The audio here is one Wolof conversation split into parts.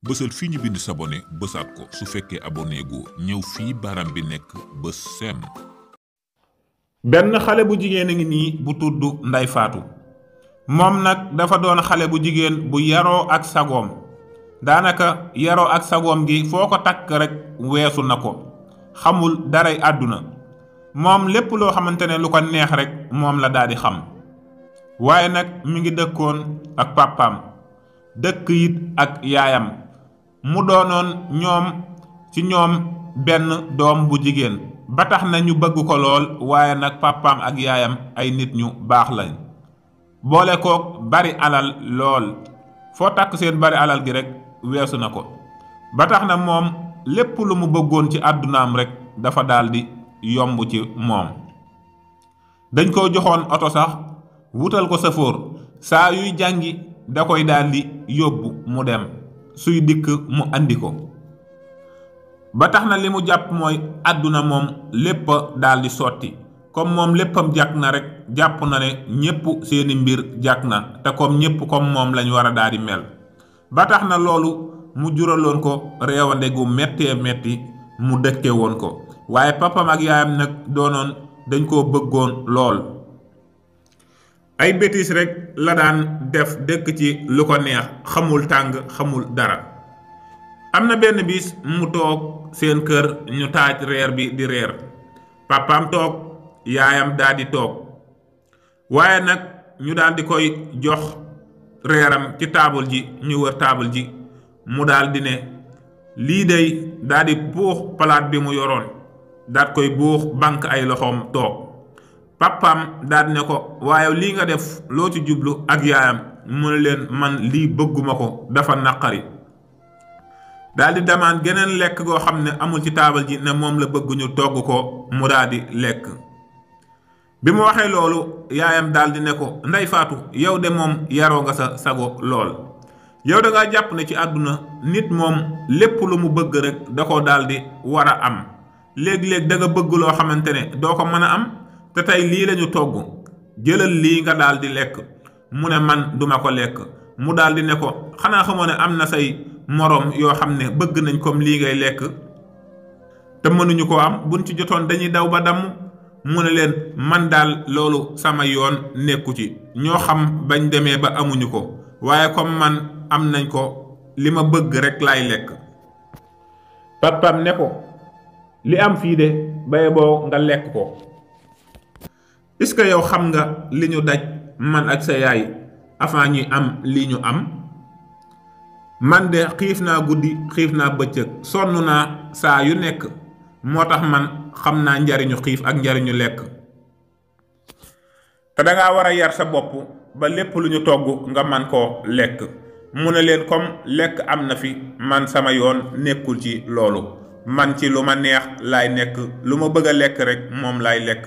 bësal fii ñu bind s'abonner bësaat ko su fekkee abonné gu ñëw fii baram bi nekk bës sem. benn xale bu jigéen a ngi nii bu tudd Ndey Faatu moom nag dafa doon xale bu jigéen bu yaroo ak sagoom daanaka yaroo ak sagoom gi foo ko takk rek weesu na ko xamul daray àdduna moom lépp loo xamante ne lu ko neex rek moom la daal di xam waaye nag mi ngi dëkkoon ak pàppaam dëkk it ak yaayam mu doonoon ci ñoom benn doom bu jigéen ba tax na ñu bëgg ko lool waaye nag pàppaam ak yaayam ay nit ñu baax lañ boole kook bari alal lool foo takk seen bari alal gi rek weesu na ko ba tax na moom lépp lu mu bëggoon ci àddunaam rek dafa daldi yomb ci moom dañ ko joxoon oto sax wutal ko sëfoor saa yuy jàngi da koy daldi yóbbu mu dem suy dikk mu andi ko ba tax na li mu jàpp mooy àdduna moom lépp daldi sotti comme moom léppam jàkk na rek jàpp na ne ñépp seeni mbir jàkk na te comme ñépp comme moom lañu war a daldi mel ba tax na loolu mu juraloon ko réewande gu mettee metti mu dëkke woon ko waaye papam ak yaayam nag doonoon dañ koo bëggoon lool ay bêtises rek la daan def dëkk ci lu ko neex xamul tàng xamul dara am na benn bis mu toog seen kër ñu taaj reer bi di reer papaam toog yaayam daldi toog waaye nag ñu daldi koy jox reeram ci taabul ji ñu wër taabul ji mu daldi ne lii dey daldi buux palaat bi mu yoroon daat koy buux bank ay loxoom toog papaam daal ne ko waaye lii nga def loo ci jublu ak yaayam mu ne leen man lii bëgguma ko dafa naqari daldi demaan geneen lekk goo xam ne amul ci taabal ji ne moom la bëgg ñu togg ko mu daldi lekk bi mu waxee loolu yaayam daldi ne ko Ndey Faatu yow de moom yaroo nga sa sago lool yow da ngaa jàpp ne ci àdduna nit moom lépp lu mu bëgg rek da ko daldi war a am léeg-léeg da nga bëgg loo xamante ne doo ko mën a am te tey lii lañu togg jëlal lii nga daldi lekk mu ne man duma ko lekk mu daldi ne ko xanaa xamoo ne am na say moroom yoo xam ne bëgg nañ comme lii ngay lekk te mënuñu ko am buñ ci jotoon dañuy daw ba damm mu ne leen man daal loolu sama yoon nekku ci ñoo xam bañ demee ba amuñu ko waaye comme man am nañ ko li ma bëgg rekk laay lekk papam ne ko li am fii de baye boo nga lekk ko est-ce que yow xam nga li ñu daj man ak sa yaay avant ñuy am li ñu am man de xiif naa guddi xiif naa bëccëg sonn naa saa yu nekk moo tax man xam naa njariñu xiif ak njariñu lekk te dangaa war a yar sa bopp ba lépp lu ñu togg nga man koo lekk mu ne leen comme lekk am na fi man sama yoon nekkul ci loolu man ci lu ma neex laay nekk lu ma bëgg a lekk rek moom laay lekk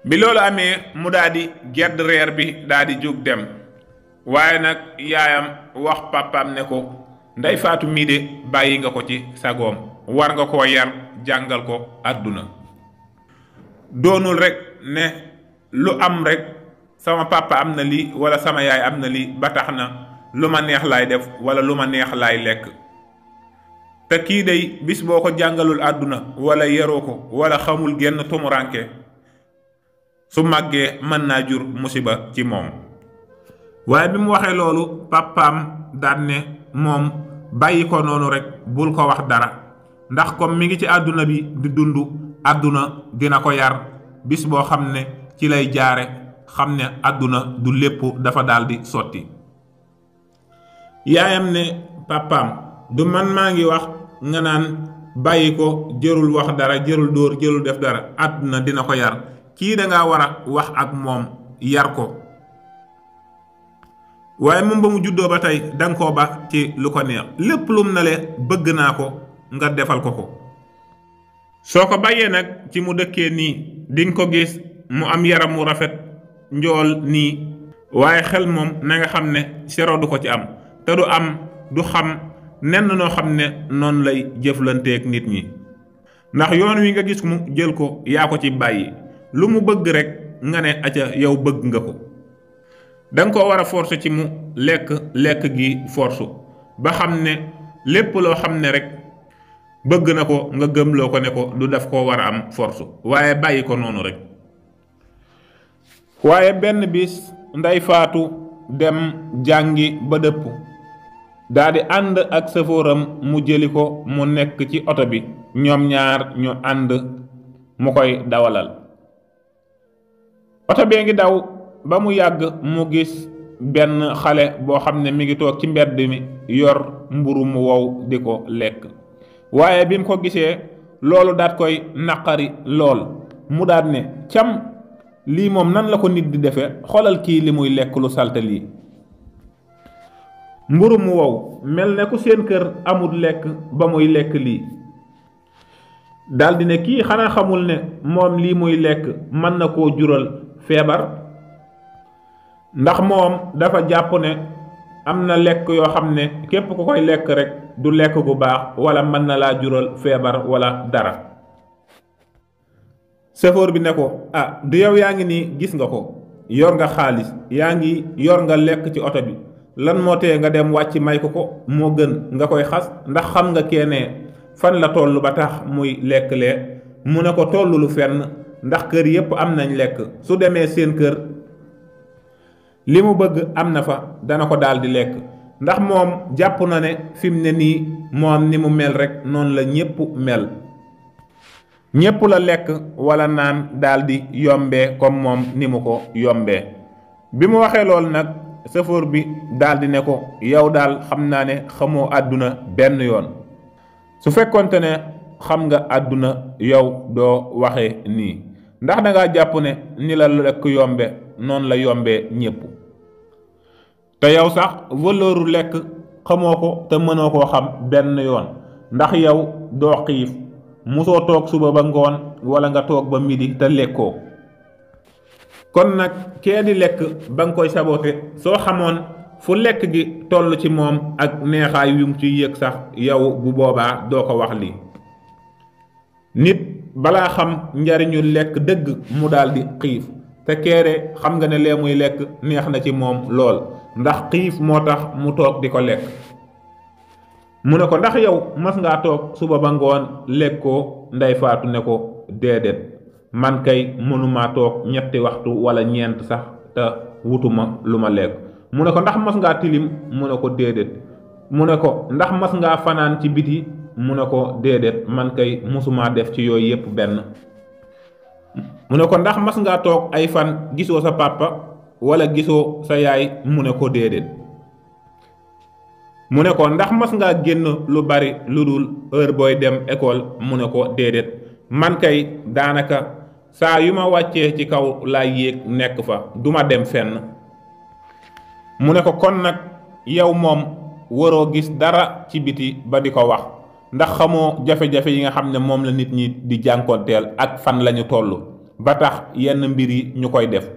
bi loolu amee mu daldi gedd reer bi daldi jóg dem waaye nag yaayam wax papaam ne ko Ndey Faatu mii de bàyyi nga ko ci sagoom war nga koo yar jàngal ko àdduna doonul rek ne lu am rek sama papa am na lii walla sama yaay am na lii ba tax na lu ma neex laay def walla lu ma neex laay lekk te kii day bis boo ko jàngalul àdduna walla yaroo ko walla xamul genn tumuranke su màggee mën naa jur musiba ci moom waaye bi mu waxee loolu papaam daan ne moom bàyyi ko noonu rek bul ko wax dara ndax comme mi ngi ci àdduna bi di dund àdduna dina ko yar bis boo xam ne ci lay jaare xam ne àdduna du lépp dafa daldi sotti yaayam ne papaam du man maa ngi wax nga naan bàyyi ko jërul wax dara jërul dóor jërul def dara àdduna dina ko yar kii danga war a wax ak moom yar ko waaye moom ba mu juddoo ba tey danga koo ba ci lu ko neex lépp lum na le bëgg naa ko nga defal ko ko soo ko bàyyee nag ci mu dëkkee nii dinga ko gis mu am yaram mu rafet njool nii waaye xel moom na nga xam ne sero du ko ci am te du am du xam nenn noo xam ne noonu lay jëflanteek nit ñi ndax yoon wi nga gis mu jël ko yaa ko ci bàyyi lu mu bëgg rek nga ne aca yow bëgg nga ko danga ko war a forcer ci mu lekk gi force ba xam ne lépp loo xam ne rek bëgg na ko nga gëmloo ko ne ko du daf koo war a am force waaye bàyyi ko noonu rek. waaye benn bis Ndey Faatu dem jàngi ba dëpp daldi ànd ak sëfooram mu jëli ko mu nekk ci oto bi ñoom ñaar ñu ànd mu koy dawalal. oto bee ngi daw ba mu yàgg mu gis benn xale boo xam ne mi ngi toog ci mbedd mi yor mburu mu wow di ko lekk waaye bi mu ko gisee loolu daat koy naqari lool mu daat ne cam lii moom nan la ko nit di defe xoolal kii li muy lekk lu salte lii. mburu mu wow mel ne ku seen kër amul lekk ba muy lekk lii daldi ne kii xanaa xamul ne moom lii muy lekk mën na koo jural feebar ndax moom dafa jàpp ne am na lekk yoo xam ne képp ku koy lekk rek du lekk gu baax wala mën na laa jural feebar wala dara. sëfoor bi ne ko ah du yow yaa ngi nii gis nga ko yor nga xaalis yaa ngi yor nga lekk ci oto bi lan moo tee nga dem wàcc may ko moo gën nga koy xas ndax xam nga kenee fan la toll ba tax muy lekk lee. mu ne ko tollulu fenn ndax kër yépp am nañ lekk su demee seen kër li mu bëgg am na fa dana ko daldi lekk ndax moom jàpp na ne fi mu ne nii moom ni mu mel rek noonu la ñépp mel. ñépp la lekk wala naan daldi yombee comme moom ni mu ko yombee. bi mu waxee loolu nag sëfoor bi daldi ne ko yow daal xam naa ne xamoo àdduna benn yoon su fekkonte ne xam nga àdduna yow doo waxe nii ndax dangaa jàpp ne ni la lekk yombe noonu la yombee ñépp te yow sax valeuru lekk xamoo ko te mënoo koo xam benn yoon ndax yow doo xiif musoo toog suba ba ngoon wala nga toog ba midi te lekkoo kon nag kee di lekk ba nga koy sabote soo xamoon fu lekk gi toll ci moom ak neexaay yu mu ciy yëg sax yow bu boobaa doo ko wax lii. nit balaa xam njariñu lekk dëgg mu daldi xiif te keere xam nga ne lee muy lekk neex na ci moom lool ndax xiif moo tax mu toog di ko lekk. mu ne ko ndax yow mas ngaa toog suba ba ngoon lekkoo Ndey Faatu ne ko déedéet man kay mënumaa toog ñetti waxtu wala ñeent sax te wutuma lu ma lekk. mu ne ko ndax mas ngaa tilim mu ne ko déedéet. mu ne ko ndax mas ngaa fanaan ci biti mu ne ko déedéet man kay mësumaa def ci yooyu yépp benn. mu ne ko ndax mas ngaa toog ay fan gisoo sa papa wala gisoo sa yaay mu ne ko déedéet. mu ne ko ndax mas ngaa génn lu bari lu dul heure booy dem école mu ne ko déedéet man kay daanaka saa yu ma wàccee ci kaw laay yéeg nekk fa duma dem fenn. mu ne ko kon nag yow moom waroo gis dara ci biti ba di ko wax ndax xamoo jafe-jafe yi nga xam ne moom la nit ñi di jànkoonteel ak fan lañu toll ba tax yenn mbir yi ñu koy def.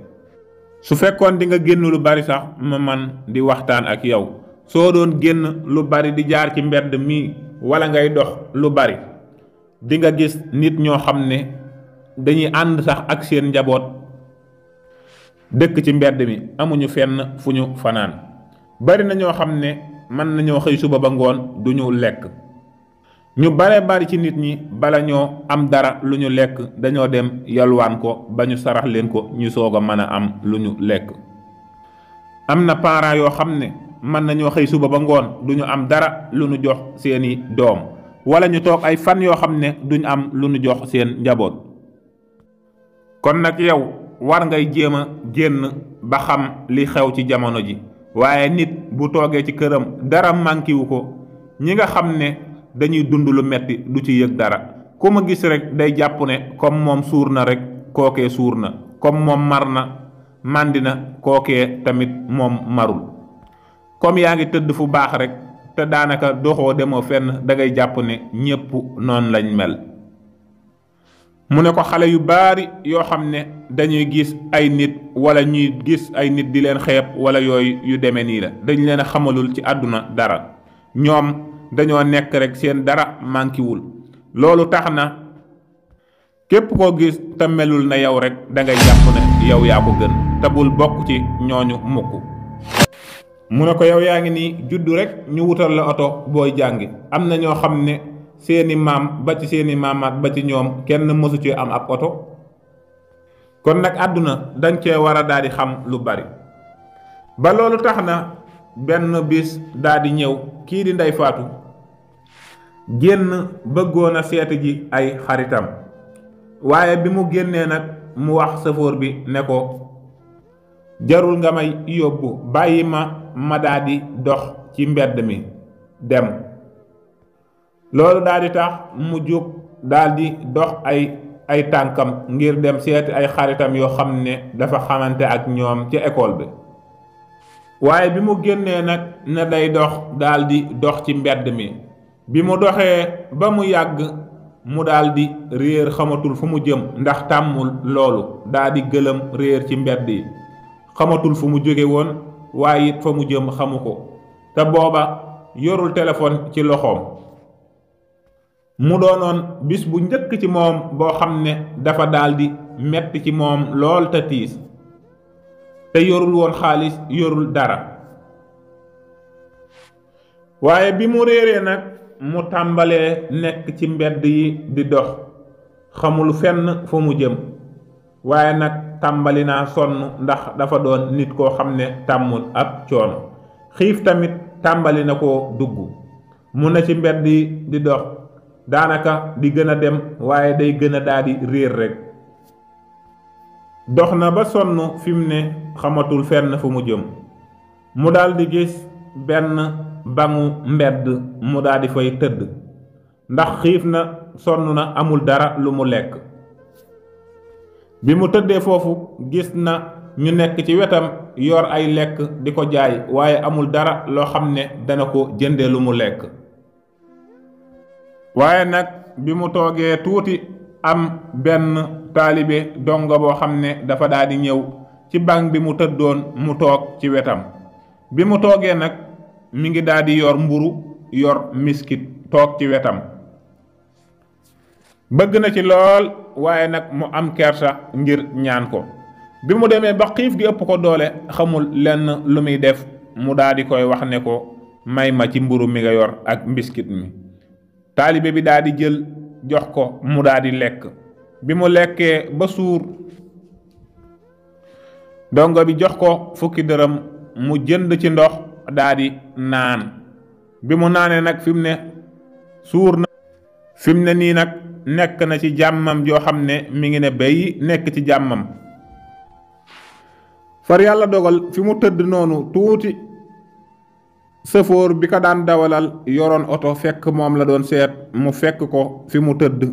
su fekkoon di nga génn lu bari sax ma man di waxtaan ak yow soo doon génn lu bari di jaar ci mbedd mi wala ngay dox lu bari di nga gis nit ñoo xam ne dañuy ànd sax ak seen njaboot dëkk ci mbedd mi amuñu fenn fu ñu fanaan. bari na ñoo xam ne mën nañoo xëy suba ba ngoon duñu lekk. ñu bare bari ci nit ñi bala ñoo am dara lu ñu lekk dañoo dem yalwaan ko ba ñu sarax leen ko ñu soog a mën a am lu ñu lekk. am na parents yoo xam ne mën nañoo xëy suba ba ngoon duñu am dara lu ñu jox seeni doom wala ñu toog ay fan yoo xam ne duñu am lu ñu jox seen njaboot. kon nag yow war ngay jéem a génn ba xam li xew ci jamono ji waaye nit bu toogee ci këram dara mànkiwu ko ñi nga xam ne dañuy dund lu metti du ci yëg dara ku ma gis rek day jàpp ne comme moom suur na rek kookee suur na comme moom mar na màndi na kookee tamit moom marul comme yaa ngi tëdd fu baax rek te daanaka doxoo demoo fenn dangay jàpp ne ñépp noonu lañ mel. mu ne ko xale yu baari yoo xam ne dañuy gis ay nit wala ñuy gis ay nit di leen xeeb wala yooyu yu demee nii la dañ leen a xamalul ci àdduna dara ñoom dañoo nekk rek seen dara mànkiwul loolu tax na képp koo gis te melul na yow rek dangay jàpp ne yow yaa ko gën te bul bokk ci ñooñu mukk. mu ne ko yow yaa ngi nii juddu rek ñu wutal la oto booy jàngi am na ñoo xam ne seeni maam ba ci seeni maamaat ba ci ñoom kenn mësu ci am ab oto kon nag àdduna dañ cee war a daal di xam lu bari ba loolu tax na benn bis daal di ñëw kii di Ndey Faatu génn bëggoon a seeti ji ay xaritam waaye bi mu génnee nag mu wax sëfoor bi ne ko jarul nga may yóbbu bàyyi ma daal di dox ci mbedd mi dem loolu daal di tax mu jóg daal di dox ay tànkam ngir dem seeti ay xaritam yoo xam ne dafa xamante ak ñoom ci école bi waaye bi mu génnee nag ne day dox daal di dox ci mbedd mi bi mu doxee ba mu yàgg mu daal di réer xamatul fu mu jëm ndax tàmmul loolu daal di gëlëm réer ci mbedd yi xamatul fu mu jóge woon waaye it fa mu jëm xamu ko te booba yorul téléphone ci loxoom mu doonoon bis bu njëkk ci moom boo xam ne dafa daldi metti ci moom lool te tiis te yorul woon xaalis yorul dara waaye bi mu réeree nag mu tàmbalee nekk ci mbedd yi di dox xamul fenn fu mu jëm waaye nag tàmbali naa sonn ndax dafa doon nit koo xam ne tàmmul ab coono xiif tamit tàmbali na koo dugg mu ne ci mbedd yi di dox daanaka di gën a dem waaye day gën a daldi réer rekk dox na ba sonn fi mu ne xamatul fenn fu mu jëm mu daldi gis benn bangu mbedd mu daldi fay tëdd ndax xiif na sonn na amul dara lu mu lekk bi mu tëddee foofu gis na ñu nekk ci wetam yor ay lekk di ko jaay waaye amul dara loo xam ne dana ko jënde lu mu lekk waaye nag bi mu toogee tuuti am benn taalibe dongo boo xam ne dafa daldi ñëw ci banc bi mu tëddoon mu toog ci wetam bi mu toogee nag mi ngi daldi yor mburu yor miskit toog ci wetam bëgg na ci lool waaye nag mu am kersa ngir ñaan ko bi mu demee ba xiif gi ëpp ko doole xamul lenn lu muy def mu daldi koy wax ne ko may ma ci mburu mi nga yor ak mbiskit mi taalibe bi daldi jël jox ko mu daldi lekk bi mu lekkee ba suur dongo bi jox ko fukki dërëm mu jënd ci ndox daldi naan bi mu naanee nag fi mu ne suur na fi mu ne nii nag nekk na ci jàmmam joo xam ne mi ngi ne bay nekk ci jàmmam far yàlla dogal fi mu tëdd noonu tuuti sëfoor bi ko daan dawalal yoroon oto fekk moom la doon seet mu fekk ko fi mu tëdd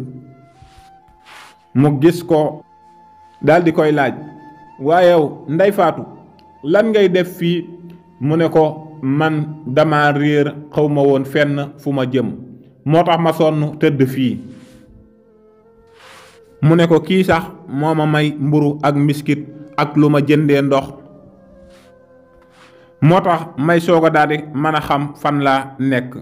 mu gis ko daldi koy laaj waaye yow Ndey Faatu lan ngay def fii mu ne ko man dama réer xawma woon fenn fu ma jëm moo tax ma sonn tëdd fii mu ne ko kii sax moo ma may mburu ak mbiskit ak lu ma jëndee ndox moo tax may soog a daldi mën a xam fan laa nekk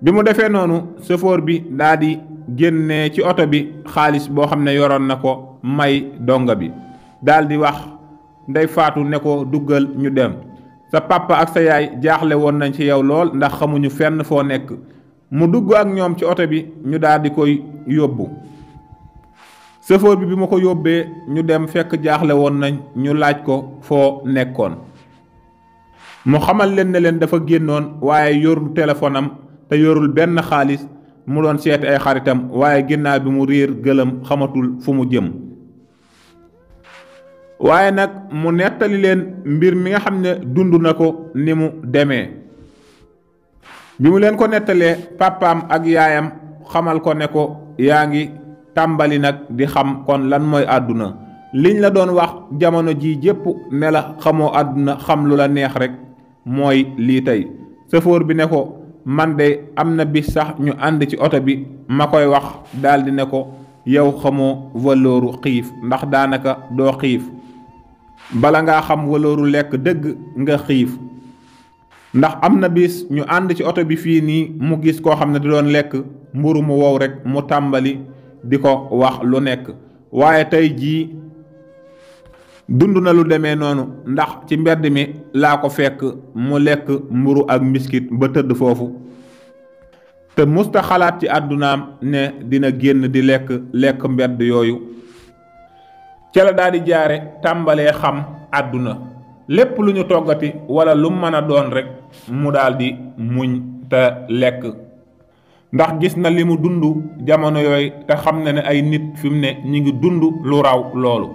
bi mu defee noonu sëfoor bi daldi génnee ci oto bi xaalis boo xam ne yoroon na ko may donga bi daldi wax Ndey Faatu ne ko duggal ñu dem sa papa ak sa yaay jaaxle woon nañ ci yow lool ndax xamuñu fenn foo nekk mu dugg ak ñoom ci oto bi ñu daldi koy yóbbu sëfoor bi ma ko yóbbee ñu dem fekk jaaxle woon nañ ñu laaj ko foo nekkoon mu xamal leen ne leen dafa génnoon waaye yorul téléphone am te yorul benn xaalis mu doon seeti ay xaritam waaye ginnaaw bi mu réer gëlëm xamatul fu mu jëm waaye nag mu nettali leen mbir mi nga xam ne dund na ko ni mu demee bi mu leen ko nettalee papaam ak yaayam xamal ko ne ko yaa ngi tàmbali nag di xam kon lan mooy àdduna liñ la doon wax jamono ji jépp ne la xamoo àdduna xam lu la neex rek mooy lii tey sëfoor bi ne ko man de am na bis sax ñu ànd ci oto bi ma koy wax daldi ne ko yow xamoo valeuru xiif ndax daanaka doo xiif bala ngaa xam valeuru lekk dëgg nga xiif ndax am na bis ñu ànd ci oto bi fii nii mu gis koo xam ne di doon lekk mburu mu wow rek mu tàmbali di ko wax lu nekk waaye tey jii dund na lu demee noonu ndax ci mbedd mi laa ko fekk mu lekk mburu ak mbiskit ba tëdd foofu te musta xalaat ci àddunaam ne dina génn di lekk mbedd yooyu. ca la daal di jaare tàmbalee xam àdduna lépp lu ñu toggati wala lu mën a doon rek mu daal di muñ te lekk ndax gis na li mu dund jamono yooyu te xam na ne ay nit fi mu ne ñi ngi dund lu raw loolu.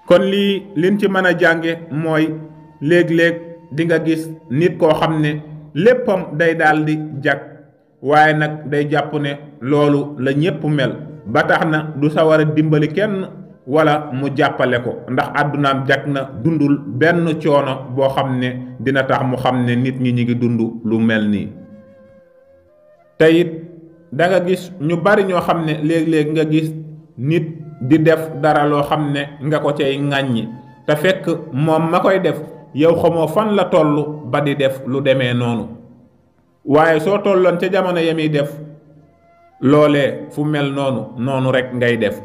kon lii liñ ci mën a jànge mooy léeg-léeg di nga gis nit koo xam ne léppam day daal di jag waaye nag day jàpp ne loolu la ñépp mel ba tax na du sawar a dimbali kenn wala mu jàppale ko ndax àddunaam jag na dundul benn coono boo xam ne dina tax mu xam ne nit ñi ngi dund lu mel nii. te it da nga gis ñu bari ñoo xam ne léeg-léeg nga gis nit di def dara loo xam ne nga ko cay ŋàññi te fekk moom ma koy def yow xamoo fan la toll ba di def lu demee noonu waaye soo tolloon ca jamono ya muy def loolee fu mel noonu rekk ngay def.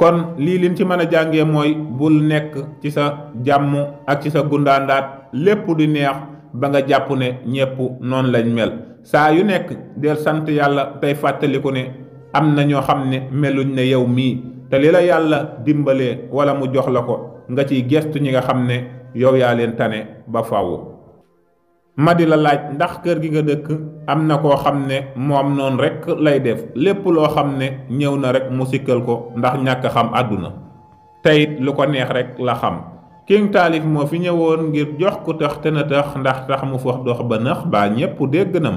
kon lii liñ ci mën a jàngee mooy bul nekk ci sa jàmm ak ci sa gundaandaat lépp di neex ba nga jàpp ne ñépp noonu lañ mel saa yu nekk del sant yàlla tey fàttaliku ne am na ñoo xam ne meluñ ne yow mii te li la yàlla dimbalee wala mu jox la ko nga ciy gestu ñi nga xam ne yow yaa leen tane ba faaw. ma di la laaj ndax kër gi nga dëkk am na koo xam ne moom noonu rekk lay def lépp loo xam ne ñëw na rekk mu sikkal ko ndax ñàkk xam àdduna teyit lu ko neex rekk la xam. King Taalif moo fi ñëwoon ngir jox ku tax te na tax ndax tax mu fox dox ba nëx baa ñépp dégg na